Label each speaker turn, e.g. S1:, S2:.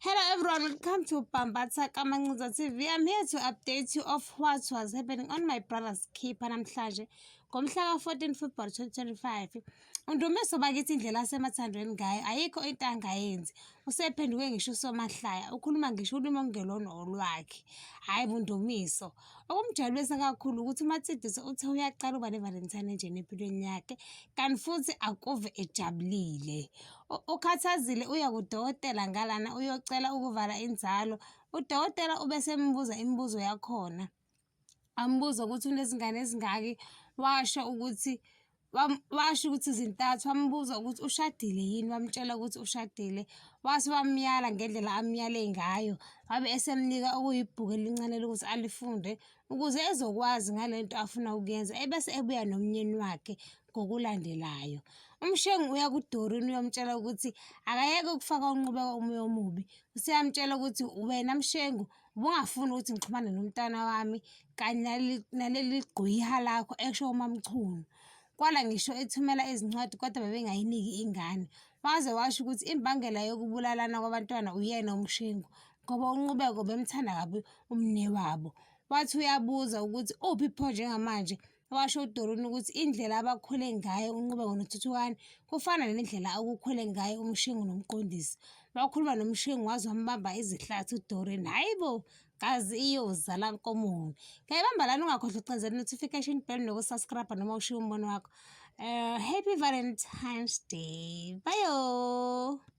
S1: Hello everyone, welcome to Bambatha Kamancuza TV. I'm here to update you of what was happening on My Brother's Keeper namhlanje ngomhla ka-14 February 2025. UNdumiso bakithi indlela asemathandweni ngayo ayikho into angayenzi. Usephenduke ngisho usomahlaya, ukhuluma ngisho ulimi okungelona olwakhe. Hhayi bo uNdumiso. Okumjabulisa kakhulu ukuthi uMatsidiso uthe uyaqala ukuba ne-Valentine enjena empilweni yakhe kanti futhi akuve ejabulile. Ukhathazile uya kudokotela ngalana uyocela ukuvala inzalo. Udokotela ubesembuza imibuzo yakhona. Ambuza ukuthi unezingane ezingaki, washo ukuthi washo ukuthi zintathu. Wambuza ukuthi ushadile yini, wamtshela ukuthi ushadile. Wase wamyala ngendlela amyale ngayo, wabe esemnika okuyibhuku elincane lokuthi alifunde ukuze ezokwazi ngale nto afuna ukuyenza, ebese ebuya nomnyeni wakhe ngokulandelayo. UMshengu uya kuDoreen uyomtshela ukuthi akayeke ukufaka uNqubeko umoya omubi. Useyamtshela ukuthi wena Mshengu ubungafuni ukuthi ngixhumane nomntwana wami kanye naleli gqwiha lakho, esho uMaMchunu. Kwala ngisho ethumela izincwadi kodwa bebengayiniki ingane. Waze washo ukuthi imbangela yokubulalana kwabantwana uyena uMshengu ngoba uNqubeko bemthanda kabi umnewabo. Wathi uyabuza ukuthi uphi pho njengamanje Washo uDoreen ukuthi indlela abakhule ngayo uNqubeko noThuthukani kufana nendlela okukhule ngayo uMshengu noMqondisi. Wakhuluma noMshengu waze wambamba izihlathi uDoreen. Hhayi bo, kazi iyozala nkomoni. Ngiyayibamba lana ungakhohlwa ucindezela i-notification bell nokusubscribe noma ushiye umbono wakho. Happy Valentine's Day. Bye.